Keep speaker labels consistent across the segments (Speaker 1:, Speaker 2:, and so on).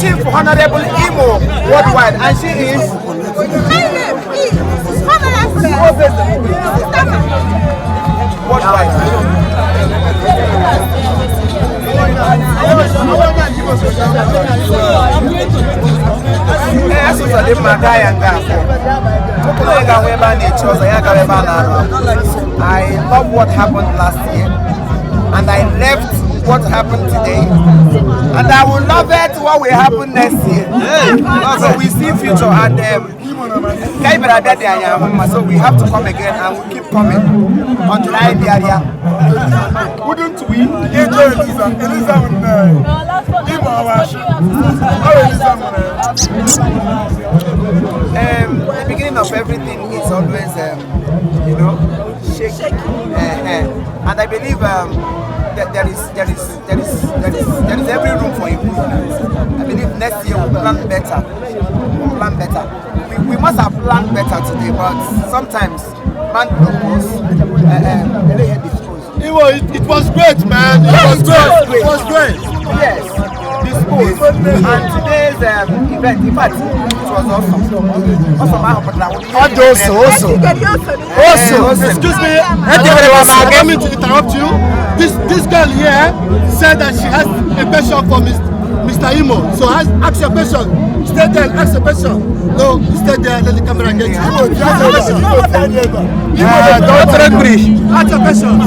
Speaker 1: Chief Honorable Imo Worldwide, and she is.
Speaker 2: My name is Honorable Mustafa.
Speaker 1: Worldwide. Ee, asụsụ dị mma gaa ya nga afọ. Tupu onye ga-ahụ ebe a na-echi ọzọ, ya gara ebe a na-alụ. I love what happened last year, and I left what happened today, and I will love it what will happen next year. So we see future and ka anyị bịara abịa dị anyị ahụ mma, so we have to come again and we keep coming until anyị bịara ya. Wouldn't we?
Speaker 3: Ejo Eliza, Eliza nne. Imo Awashi. Ọ Eliza nwere.
Speaker 1: The beginning of everything is always, shaky. And I believe that there is every room for improvement. I believe next year we'll plan better. We'll plan better. We must have planned better today, but sometimes man propose. Dispose.
Speaker 3: It was great, man. It was great. It was great.
Speaker 1: Yes, dispose. And today's event, in fact, it was awesome. Awesome. I hope that
Speaker 3: Ọ dị ose, ose.
Speaker 1: Ose.
Speaker 3: Excuse me. Allow me to interrupt you. This girl here said that she has a question for Mr. Imo. So ask your question. Stay there and ask your question. No, you stay there. Let the camera get you. Ask your question. Yeah, don't Ask your question.
Speaker 4: I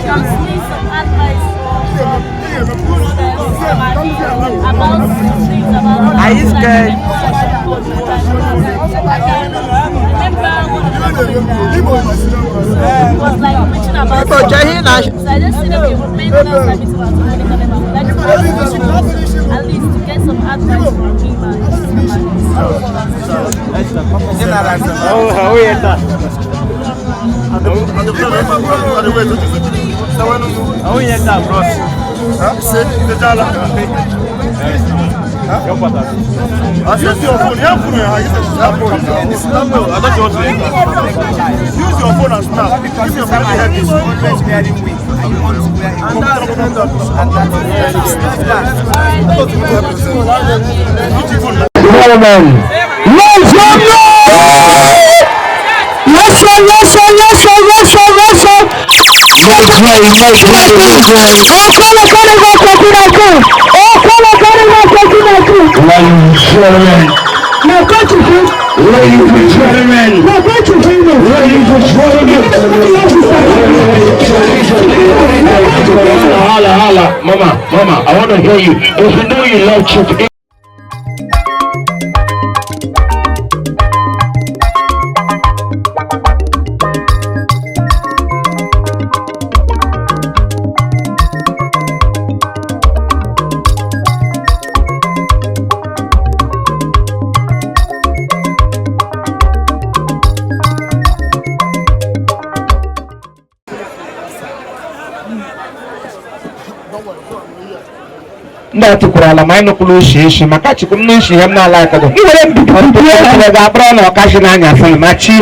Speaker 4: just need some advice from about things about
Speaker 1: Are you scared?
Speaker 4: I can remember one of my friends was like preaching about
Speaker 1: Igbo, jee na
Speaker 4: So I just said, okay, maintenance service about somebody coming back. Like to ask him, at least to get some advice from him and
Speaker 1: General.
Speaker 5: Oh, oh, yeah. Oh, yeah, bros.
Speaker 3: Use your phone. Yeah, phone. Use your phone and snap.
Speaker 1: Because
Speaker 3: If your
Speaker 1: your
Speaker 3: family help
Speaker 1: is
Speaker 3: you.
Speaker 1: always wearing wig and you want to wear a coat. And that is that.
Speaker 6: Gentlemen, yes, yes, yes, yes, yes, yes, yes, yes. Make way, make way, make way. Ladies and gentlemen, ladies and gentlemen, ladies and gentlemen, holla, holla, mama, mama, I want to hear you. If you know you love Chief
Speaker 7: Ndị a tụkwara ala ma anyị nụkwuru ushi ishi maka chukwu m n'ushi ihe m na-ala akado ọtụtụ ihe ga-abụrụ na ọkachi na-anya afọ ma chi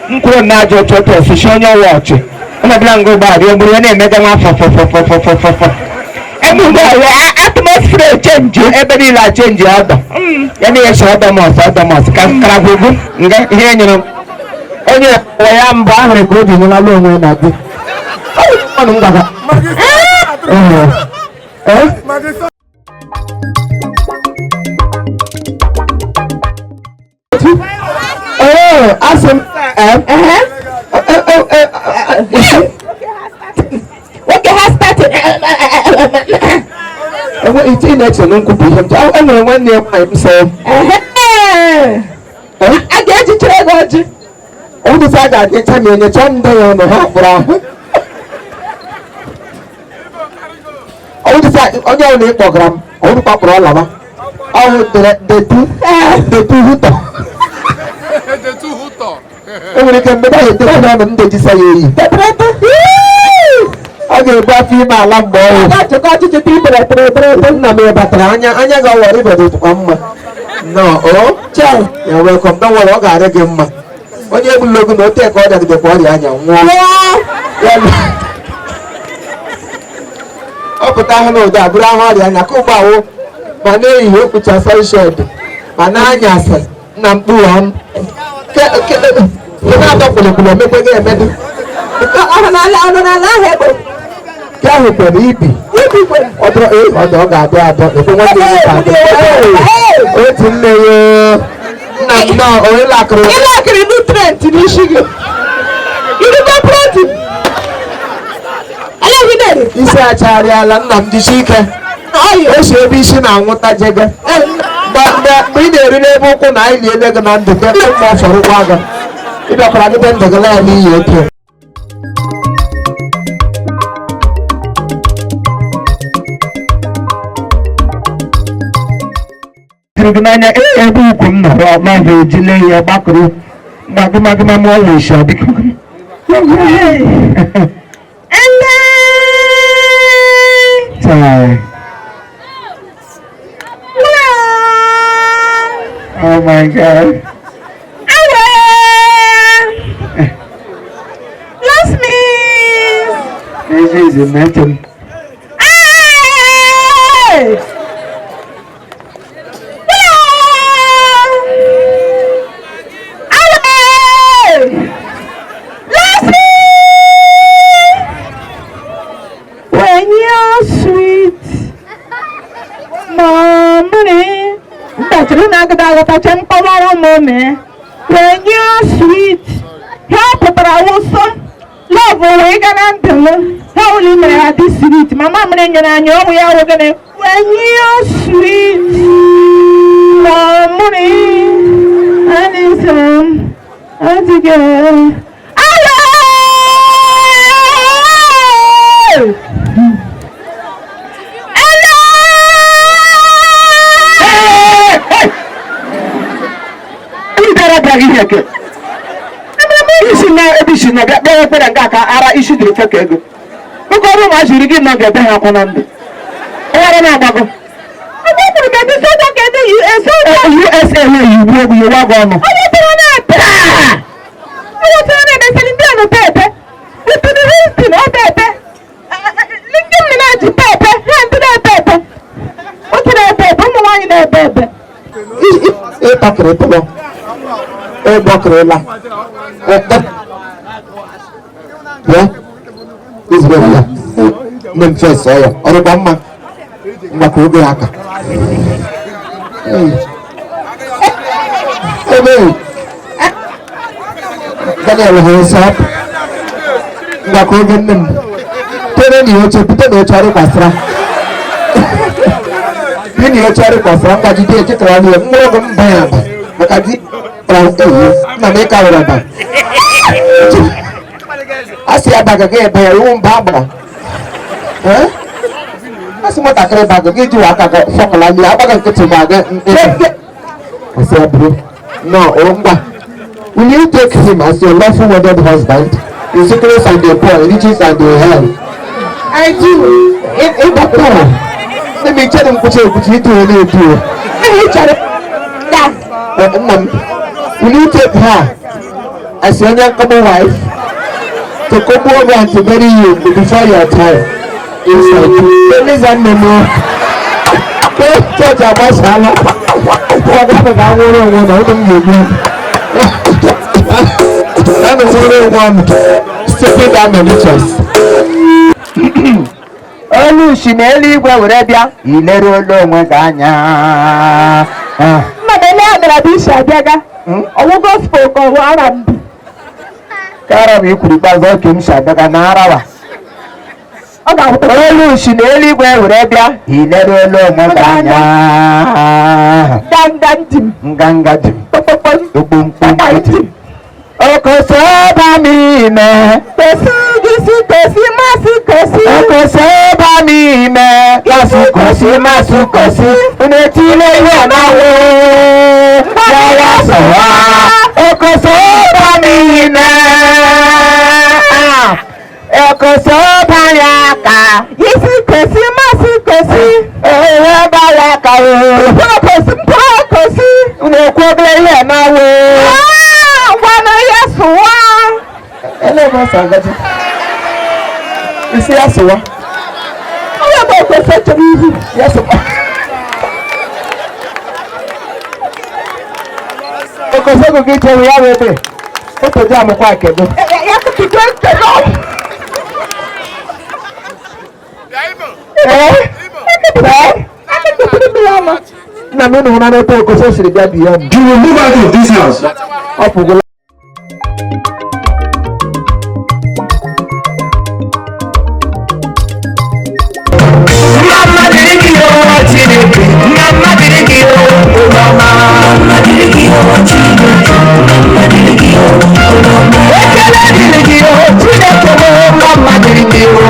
Speaker 7: mkwuru na ajọ otu otu osisi onye ọwa ọchị ụlọ nga ụgbọ arịọ gburu ya na-emega nwa fọfọfọfọfọfọ ebe ugbu a atmosphere chenji ebe niile achenji ọdọ ya na-eche ọdọmọs ọdọmọs ka karagwugwu nga ihe nyere m onye ụwa ya mbụ ahụrụ ka obi nyelala onwe na di ọnụ m gwara. Eh? Oh, awesome.
Speaker 2: Okay, has started.
Speaker 7: Enwe ite ị na-eche na nkwupụ ihe m ji enwere nwanne ya nwaanyị m sọ.
Speaker 2: A ga-eji chere gị ọjị.
Speaker 7: Ụdịta a ga-adịcha ma enyecha ndị ya ọnụ ha kpụrụ ahụ. Ụdịta onye ọbụla ị kpọgara m ọwụrụkwa kpụrụ ọlaba ọwụ detu detu hụtọ. E nwere ike mgbe ahụ etere n'ọnụ m dejisa ya eyi. Ọ ga-ebu afọ ime ala mgbe ọnwụ.
Speaker 2: Ga-achịkọ ọchịchị tere tere tere tere.
Speaker 7: Nna m ị batara anya anya gị ọwara ibe dịkwa mma. Nnọọ o chai ya welcome, don't worry, ọ ga-arị gị mma. Onye egbula ogu na ote ka ọ dagidekwa ọrịa anya nwụọ. Ya ọ pụta ahụ na ụdọ a bụrụ ahụ ọrịa anya ka ụgbọ awụ Ma n'ehihie okpucha sunshade, ma n'anyasị na mkpụrụ ọnụ. Ke na-atọ kwụlụkwụlụ emekwe gị emedu.
Speaker 2: Ọ n'ala ọ nọ n'ala ahụ egbe.
Speaker 7: Ke ahụ kwere ibi.
Speaker 2: Ibi kwere.
Speaker 7: Ọdọ ee ọdọ ọ ga-adọ adọ ekwe nwanne ya ka adọ. Otu nne ya nna m nọ onye lakụrụ.
Speaker 2: Ị lakịrị nutrient n'isi gị. Irikwa protein. Eleghị na-eri.
Speaker 7: Isi acharịala nna m jisie ike.
Speaker 2: Ọyị.
Speaker 7: O si ebe isi na-anwụta jege. Mgbe ị na-eri n'ebe ụkwụ na anyị liele gị na ndụ gị mma ọ fọrọ ụgbọ agha. Ị bịakwara gide ndụ gị laa n'iyi oke. Tiri gị n'anya ee ebe ukwu m nọrọ ọma ga-ejile ya gbakọrọ gbagụmagụma ma ọ wụ isi ọ dịka
Speaker 2: Ele.
Speaker 7: Chai. Oh my God.
Speaker 2: Awe. Lost me.
Speaker 7: This is a mental.
Speaker 2: Hey! Awe! Lost me. When you're sweet, mommy. Ndachiri na-agụda aghọtacha mkpọwara ụmụ When you're sweet, ha pụtara wụsọ love wee ga na ndụ m ha ụlọ mere ha dị sweet mama mere nyere anyị ọnwụ ya wụ gịnị when you're sweet mommy anịsam adịghị Awe! Ele!
Speaker 7: Ndị bịara bịara ihe ke. Isi na ebe isi na bịa kpee ekpere nke a ka ara isi dịrị fe ka ego. Oge ọrụ ma ziri gị nọ ga-ebe ha akwụ na ndụ. Ọghara na-agbago.
Speaker 2: Onye kwuru ka ndị soja ka ndị US soja
Speaker 7: USA na-eyi ugbu egwu yewa gị ọnụ.
Speaker 2: onye tụrụ na-ete onye tụrụ na-eme Celine Dion pepe Whitney Houston ọ pepe ndị mmiri ji pepe ha ndị na-epe epe nwoke na-epe epe ụmụ nwaanyị na-epe epe
Speaker 7: Ịtakịrị tụlọ. Ịgbọkịrịla. Bịa. Izuru ya. Nne m fes ọ ya. Ọ dịkwa mma. Mgbakọ oge aka. Ebe. Daniel hụrụ nsọ hapụ. Mgbakọ oge nne m. Tere na oche bute na oche ọrụ gbasara. Bi na oche ọrụ gbasara mgbajide echekara n'ihe mkpụrụ ọgụ mba ya aba. Maka di eyi nna m ịka were aba. A sị ya baga gị ebe ya iwu mba agbara. A sị nwatakịrị baga gị jiwa aka gị fọkụla mmiri agbaga nkịtị ma gị Ọsị ya buru. No, o ngwa. Will you take him as your lawful wedded husband? In sickness and the poor, in riches and the hell.
Speaker 2: I do.
Speaker 7: Ịgbapụrụ. Nne m ichere m kwuchi ekwuchi ịtụ onye etu.
Speaker 2: Ihe chọrọ ya
Speaker 7: Nna m, will you take her as your uncommon wife to come over and to bury you before your time? Yes, I do. Eliza nne m. Chọọchị agbasala. Ọ ga-abụ ka nwụrụ onwe na ụlọ m ga-egbu. Ana nwụrụ onwe m. Stupid and. Olu si n'eluigwe were bịa, ileruola onwe gị anya.
Speaker 2: Mma na ele ya mere bụ isi abịaga ọwụ gospel ka ọwụ R&B.
Speaker 7: Kara m ikwuru ikpeazụ oke m si abịaga na arawa.
Speaker 2: Ọ ga-ahụtara
Speaker 7: Olu si n'eluigwe were bịa, ileruola onwe gị anya.
Speaker 2: Nganga ntị m.
Speaker 7: Nganga dị m.
Speaker 2: Kpọkpọkpọ.
Speaker 7: Okpomkpom
Speaker 2: ntị m.
Speaker 7: Okoso ba mi ime.
Speaker 2: Kosi gisi kosi masị kosi.
Speaker 7: Okoso ba mi ime. Masị kosi masị kosi. Unu etile ihe n'ọnwụ. Ya ya sọwa. Okoso ba mi ime. Okoso ba ya aka.
Speaker 2: Gisi kosi masị kosi.
Speaker 7: Ewe ba ya aka o.
Speaker 2: Mkpụrụ kosi mkpụrụ kosi.
Speaker 7: Unu ekwu obere ihe n'ọnwụ.
Speaker 2: Ngwana ya sụwa.
Speaker 7: Ele ebe ọ sọ agaji. Isi ya sụwa.
Speaker 2: Onye bụ okosi chọrọ ihu.
Speaker 7: Ya sụwa. Okosogo gị chere ya wee ebe. Otoju amụkwa akedo.
Speaker 2: Ya kutudo nkedo.
Speaker 7: Ee? Ee? Nna m ịnụ hụna n'ebe Okoso siri bịa beyond.
Speaker 6: You will move out of this house.
Speaker 7: Ọ pụgola.
Speaker 6: Mama dịrị gị o Chineke, mama dịrị gị o Obama. Mama dịrị gị o Chineke, mama dịrị gị o Obama. Ekele dịrị gị o Chineke m, mama dịrị gị o.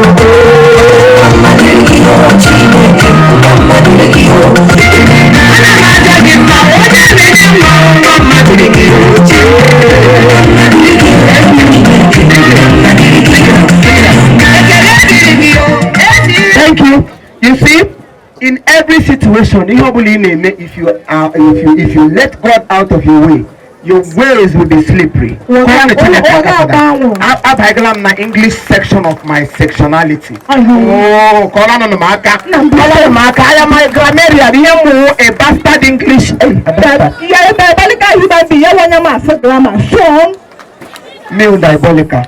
Speaker 6: Mama dịrị gị o Chineke, mama dịrị gị o. Ana m aja gị mma, onye na-enye mma, mama dịrị gị o Chineke. Mama dịrị gị o Chineke, mama dịrị gị o. Ekele dịrị gị o ezi.
Speaker 7: Thank you. You see, in every situation, ihe ọbụla ị na-eme, if you let God out of your way, your ways will be slippery. Kọwanụ Chineke aka for that. Abagala m na English section of my sectionality. Oh, kọwanụ m aka. Kọwanụ m aka. I am a grammarian. Ihe m wụ a bastard English. A bastard.
Speaker 2: Ya diabolical human being, ya wanya ma asụ grammar. So,
Speaker 7: Male diabolical.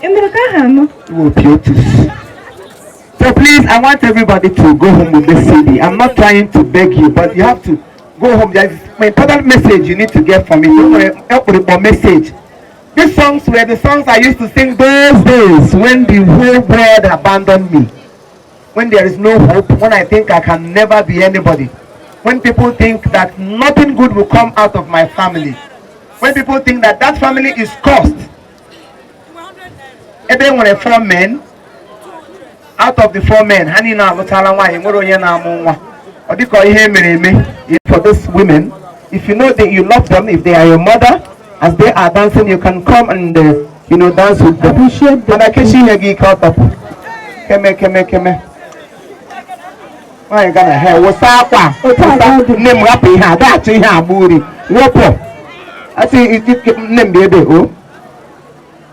Speaker 2: ị nụrụ ka aha anọ?
Speaker 7: Opiatus. So please, I want everybody to go home with this CD. I'm not trying to beg you, but you have to go home. There is an important message you need to get from it. Don't worry, help with the message. These songs were the songs I used to sing those days when the whole world abandoned me. When there is no hope, when I think I can never be anybody. When people think that nothing good will come out of my family. When people think that that family is cursed. Ebe e nwere four men, out of the four men, ha niile alụchala nwaanyị, nwere onye na-amụ nwa. Ọ dịka ihe mere eme. For those women, if you know that you love them, if they are your mother, as they are dancing, you can come and dance with them.
Speaker 2: Appreciate them.
Speaker 7: Mana kechi ihe gị ike ọtọpụ. Keme keme keme. Nwaanyị gana ha wụsa akwa.
Speaker 2: Otu a ka ọ dị.
Speaker 7: Nne m hapụ ihe a, daghachi ihe agba uri. Wepụ. Asị nne m bịa ebe o.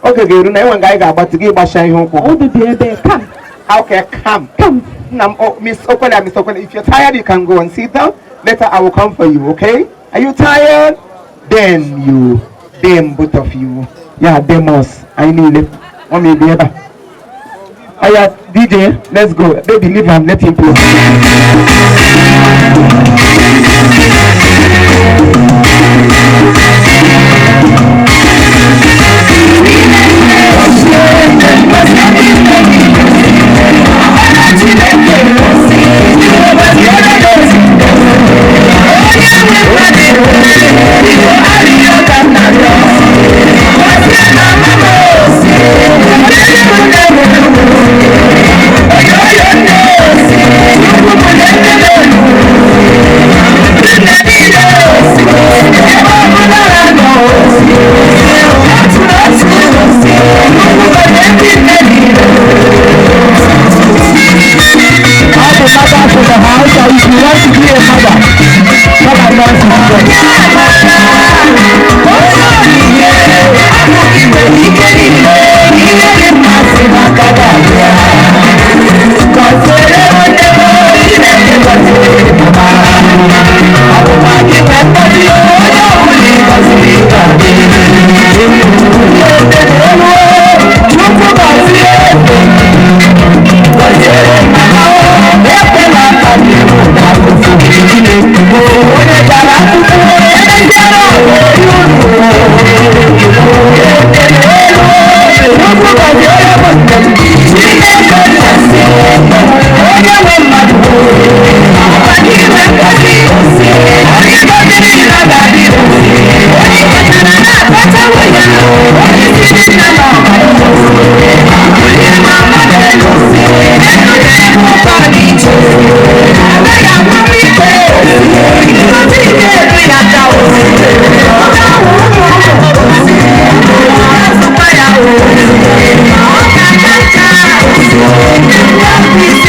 Speaker 7: Oge ga-eru na enwe nga anyị ga-agbatị gị gbasha ihe ụkwụ.
Speaker 2: Ọ dị ebe, come,
Speaker 7: Okay, come.
Speaker 2: Come.
Speaker 7: Nam, oh, Miss Okwele, Miss Okwele, if you're tired, you can go and sit down. Later, I will come for you, okay? Are you tired? Then you, them, both of you. Yeah, them us. I need it. Mommy, be able. Oh, yeah, DJ, let's go. Baby, leave him, let him play. All the mothers in the house, or if you want to be a mother, come and dance with them.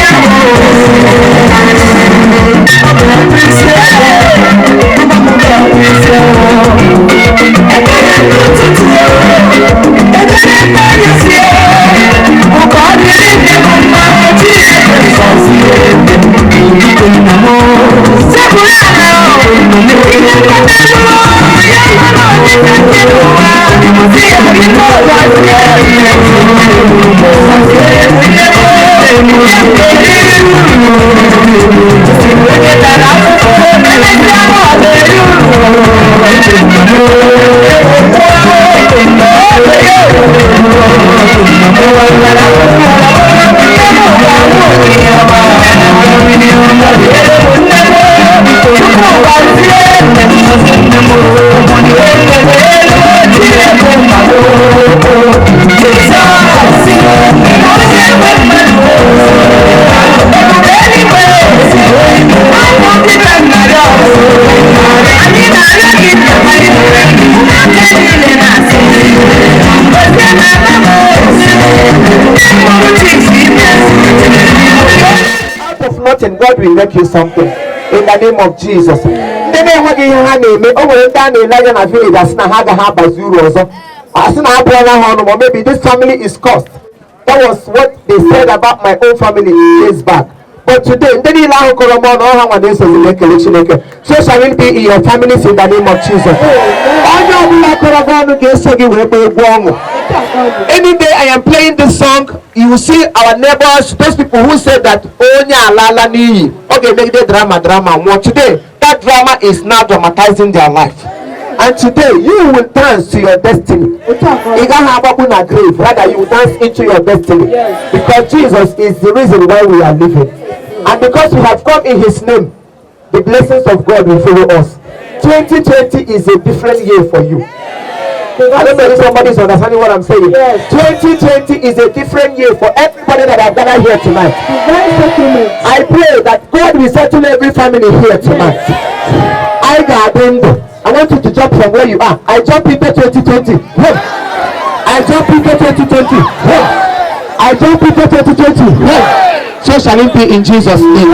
Speaker 6: Thank you.
Speaker 7: Out of nothing, God will make you something in the name of Jesus. Ndị na-enweghị ihe ha na-eme, o nwere ndị a na-ele anya na village asị na ha agaghị abazi uru ọzọ, asị na abụọla ha ọnụ, ma maybe this family is cursed. That was what they said about my own family years back. But today, ndị niile ahụ kọrọ m ọnụ, ọha nwa na-esozi m ekele Chineke. So shall it be in your families in the name of Jesus. Onye ọbụla kọrọ gị ọnụ ga-eso gị wee gbaa egwu ọṅụ. Any day I am playing this song, you will see our neighbors, those people who said that onye alala n'iyi, ọ ga-emegide drama drama nwụọ. Today, that drama is now dramatizing their life. And today, you will dance to your destiny. Ị gaghị agbakwu na grave, rather you will dance into your destiny. Because Jesus is the reason why we are living. And because we have come in his name, the blessings of God will follow us. 2020 is a different year for you. I don't know if somebody is understanding what I'm saying.
Speaker 2: Yes.
Speaker 7: 2020 is a different year for everybody that have gathered here tonight.
Speaker 2: Divine settlement.
Speaker 7: I pray that God will settle every family here tonight. I got ndụ. I want you to jump from where you are. I jump into 2020. Hey. I jump into 2020. Hey. I jump into 2020. Hey. So shall it be in Jesus' name.